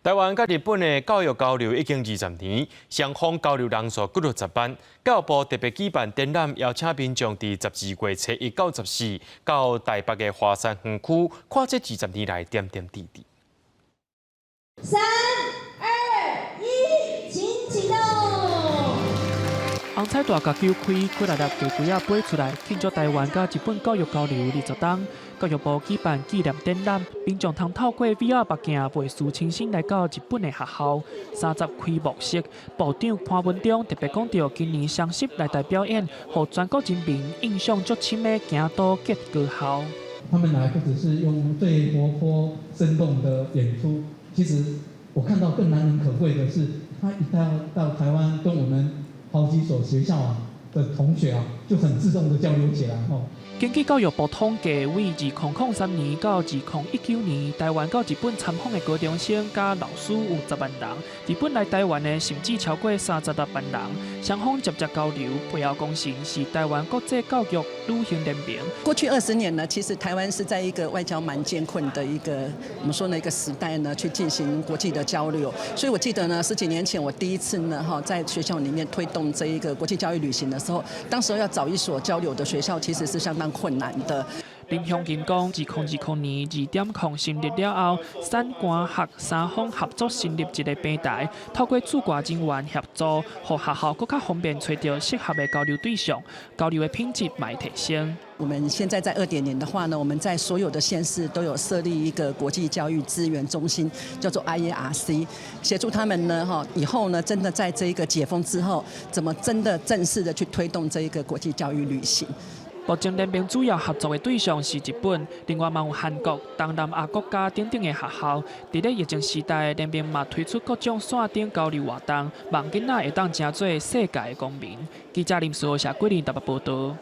台灣佮日本的教育交流已經20年，雙方交流人數幾若十萬。教育部特別舉辦展覽，邀請民眾佇12月初一到14到台北的華山園區，看這二十年來點點滴滴。三、二、一，請啟動。紅彩大甲九開，幾若粒雞胿仔飛出來，慶祝台灣佮日本教育交流20冬。教育部舉辦紀念展覽，民眾通透過 VR 目鏡，袂輸親身來到日本的學校。三十開幕式，部長潘文忠特別講著，今年雙十來台表演，予全國人民印象足深的京都結高校。他們來不只是用最活潑生動的演出，其實我看到更難能可貴的是，他一到台灣，跟我們好幾所學校啊的同學啊，就很自動的交流起來。吼。根據教育部統計，為2003年到2019年，台灣到日本參訪的高中生佮老師有10萬人，日本來台灣的甚至超過36萬人。雙方直接交流，背後功臣是台灣國際教育旅行聯盟。過去20年呢，其實台灣是在一個外交蠻艱困的一個，我們說呢一個時代呢，去進行國際的交流。所以我記得呢，十幾年前我第一次呢，哈，在學校裡面推動這一個國際教育旅行的時候，當時候要找一所交流的學校，其實是相當困難的。林雄金講，2020年2.0成立了後，產官學三方合作成立一個平台，透過駐外人員協助，予學校閣較方便揣著適合的交流對象，交流的品質嘛會提升。我們現在在2.0的話呢，我們在所有的縣市都有設立一個國際教育資源中心，叫做 IARC，協助他們呢，哈，以後呢，真的在這一個解封之後，怎麼真的正式的去推動這一個國際教育旅行。目前聯盟主要合作的對象是日本，另外嘛有韓國、東南亞國家等等的學校。佇咧疫情時代，聯盟嘛推出各種線頂交流活動，望囡仔會當成做世界的公民。記者林書豪、謝桂林台北報道。